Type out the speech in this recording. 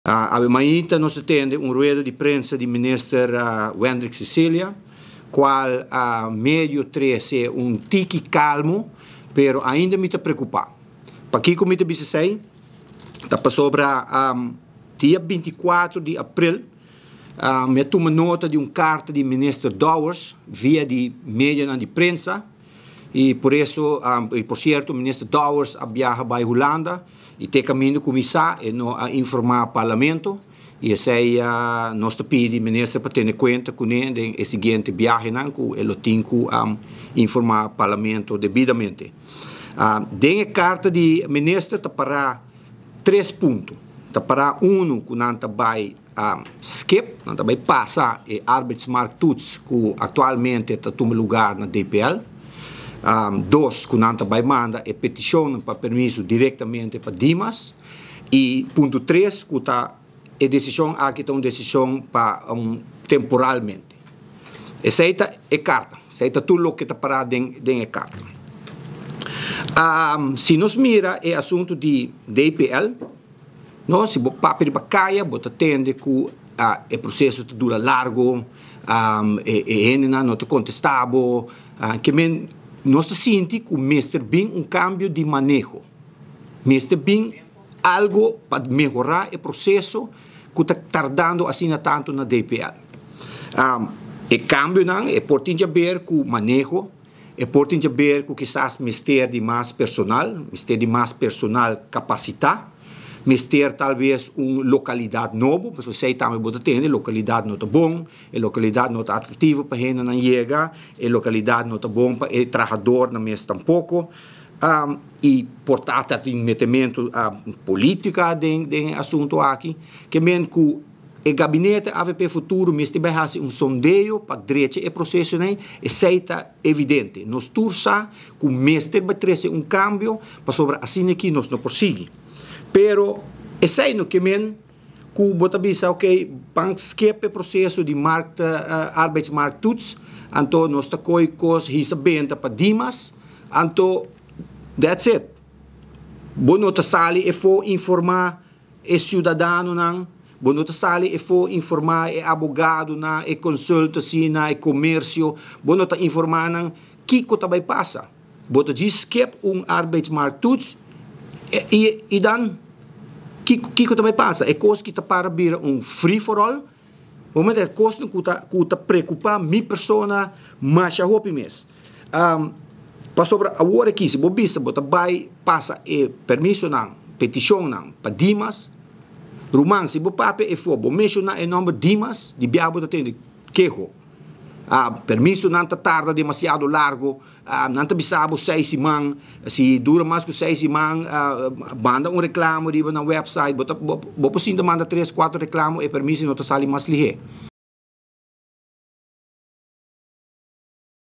Awe mainta nos a tende un rueda di prensa di minister Wendrick Cecilia, cual a medio trece un tiki calmo, pero ainda mi ta preocupa. Pakico mi ta bisa esey? Ta pasobra dia 24 di april mi a tuma nota di un carta di minister Dowers via di medionan di prensa y por eso, y por cierto, minister Dowers a biaha bay Hulanda y te caminda cuminsa e no a informa Parlamento y esey nos ta pidi minister pa tene cuenta cune den e siguiente biahenan cu e lo tin cu informa Parlamento debidamente. Den e carta di minister ta para tres punto. Ta para uno cu nan ta bay skip, nan ta bay pasa e arbeidsmarkttoets cu actualmente ta tuma lugar na DPL. Dos, cu nan ta bay manda e peticion pa permiso directamente pa Dimas. Y punto tres, cu ta e decision aki ta un decision pa temporalmente. Esey ta e carta. Esey ta tur loke ta para den e carta. Si nos mira e asunto di DPL, no, si bo papia riba caya, bo ta tende cu e proceso ta dura largo, e hendenan no ta contesta bo, ke men nos ta sinti cu mester bin un cambio di maneho. Mester bin algo pa mehora e proceso cu ta tardando asina tanto na DPL. E cambionan e por tin di haber cu maneho, e por tin di haber cu kisas mester di mas personal, mester di mas personal capacita, mester talbes un localidad nobo, pasobra esey tambe bo ta tende, localidad no ta bon, e localidad no ta atractivo pa hendenan yega, e localidad no ta bon pa e trahadornan mes tampoco, y por ta ta tin metemento politica den e asunto aki, ke men cu e gabinete avp Futuro mester bay haci un sondeo pa drecha e procesonan, esey ta evidente. Nos tur sa cu mester bay trece un cambio pasobra asina aki nos no por sigui. Pero esey no ke men cu bo ta bisa ok ban skip e proceso di markt arbeidsmarkttoets anto nos ta coy cos hisa benta pa Dimas anto that's it. Bo no ta sali efo informa e ciudadanonan, bo no ta sali efo informa e abogadonan, e consultancynan, e comercio, bo no ta informa nan kico ta bay pasa. Bo ta djis skip un arbeidsmarkttoets y dan kico ta bay pasa? E cos ki ta para bira un free for all. Bo mester e cosnan cu ta preocupa mi persona masha hopi mes. Pasobra awor aki si bo bisa bo ta bay pasa e permisonan, peticionnan pa Dimas, ruman si bo papia efo bo menciona e nomber Dimas di bia bo ta tende keho. Permisonan ta tarda demasiado largo, nan ta bisa bo 6 siman, si dura mas cu 6 siman manda un reclamo riba nan website, bo ta bo por sinta manda tres, cuatro reclamo e permiso no ta sali mas lihe.